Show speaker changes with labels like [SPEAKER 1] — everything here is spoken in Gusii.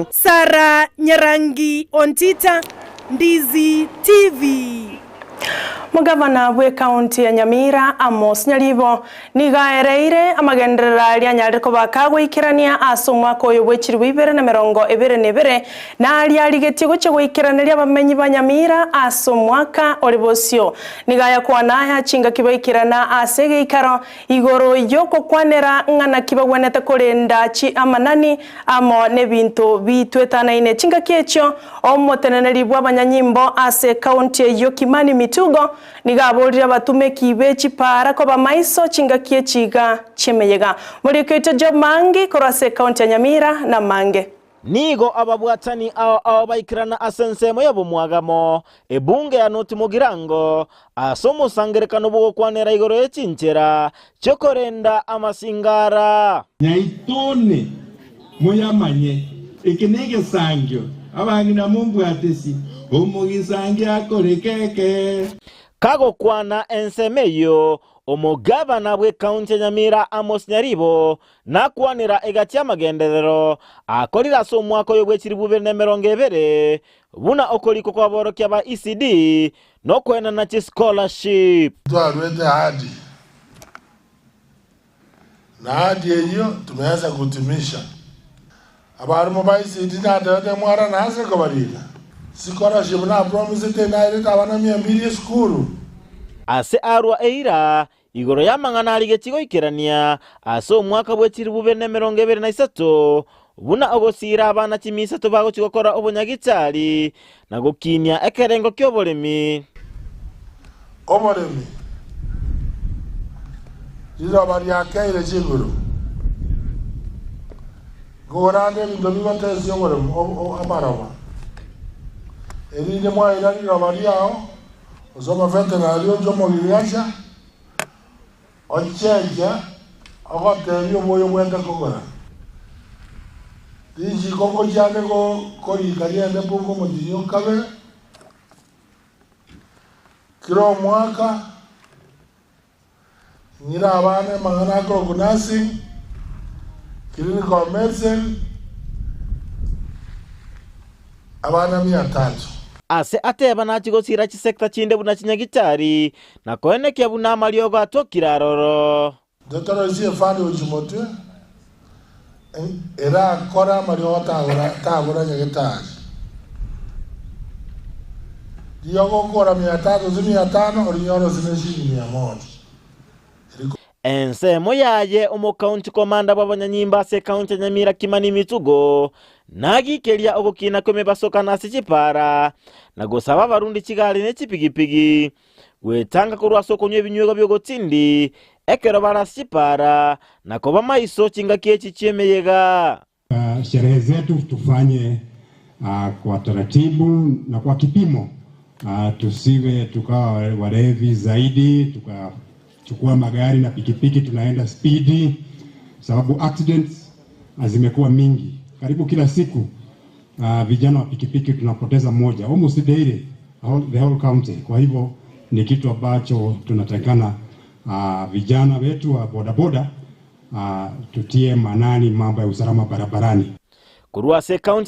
[SPEAKER 1] Sarah Nyarangi Ontita, Ndizi TV.
[SPEAKER 2] Omogavana bw'ekaunti ya Nyamira, Amos Nyaribo, nigo aereire amagenderero aria anyarire koba kagoikerania ase omwaka oyo bwe chilifu ibere na 22, na aria arigetie gochia goikeraneria abamenyi ba Nyamira ase omwaka ore bosio. Nigo ayakwana aya chingaki baikerana ase egeikaro Igoro y'ogokwanera ng'a naki bagwenerete korenda chi'amanani amo n'ebinto bitwetanaine chingaki echio, omoteneneri bw'abanyanyimbo ase ekaunti eyio Kimani Mitugo nigo aborire abatumeki be chipaara koba maiso chingaki echi iga chi'emeyega. Moriko oito Job Maangi korwa ase ekaunti ya Nyamira namange.
[SPEAKER 3] Nigo ababwatani ao ao baikerana ase ensemo y'obomwagamo, ebunge ya North Mugirango, ase omosangererekano bw'ogokwanera igoro ye chinchera chi'okorenda amasingara.
[SPEAKER 4] Nyaitone moyamanye, eke negesangio, abang'ina mombwatesi, omogisangio akore keke.
[SPEAKER 3] Kagokwana ensemo eyio, omogavana bw'ekaunti ya Nyamira Amos Nyaribo Nakwanera egati y'amagenderero akorire ase omwaka oyo bwe chilifu ibere na 20, buna okorikwa kw'aborokia ba ECD na okoenana chischolarship.
[SPEAKER 5] Twaruete ahadi, na ahadi eyio tumeanza kutimisha. Abarimu ba ECD natebete mwarana ase kobarina scholarship napromisete nairete abana mia mbili esukuru.
[SPEAKER 3] Ase arua eira Igoro y'amang'ana arigetie goikerania ase omwaka bwe chilifu bibere na 23, buna ogosiira abana chimisato bagochia gokora obonyagitari, na gokinia ekerengo ki'oboremi.
[SPEAKER 5] Oboremi, riroba riakeire chinguru, nkokorande ebinto bigotesia oboremi amaroba, erinde mwaira riroba riao. Gose omovetenari oche omogirigacha, ochenche ogotebia oboyo bwente kogora. Richiko ngochiande korika riende bunga omotienyi o kabere, kera omwaka, ng'ire abana amang'ana akorokwa nursing, clinical medicine, abana mia tatu.
[SPEAKER 3] Ase ateba nachie gosiira chisecta chinde buna chinyagitari, na koenekia buna amariogo atokire aroro.
[SPEAKER 5] Ntotoroisie efandi gochia motwe, erakore amariogo tabora tabora nyagetari. Riogo okogora mia tatu gose mia tano, orinyore ase ne shilingi mia moja.
[SPEAKER 3] Ensemo yaye omokaunti komanda bw'abanyanyimbo ase ekaunti ya Nyamira Kimani Mitugo nagikeria ogokina kw'emebasokano ase chipara na gosaba abarundi chigari ne chipigipigi gwetanga korwa ase okonywa ebinywegwa bi'ogotindi ekero bare ase chipara na koba maiso chingaki echi chi'emeyega.
[SPEAKER 4] Sherehe zetu tufanye kwa taratibu na kwa kipimo, tusiwe tukawa walevi zaidi tukachukua magari na pikipiki tunaenda spidi, sababu accidents zimekuwa mingi karibu kila siku. Vijana wa pikipiki tunapoteza mmoja almost daily the whole county. Kwa hivyo ni kitu ambacho tunatakikana vijana wetu wa bodaboda tutie manani mambo ya usalama barabarani.
[SPEAKER 3] Korwa ase ekaunti.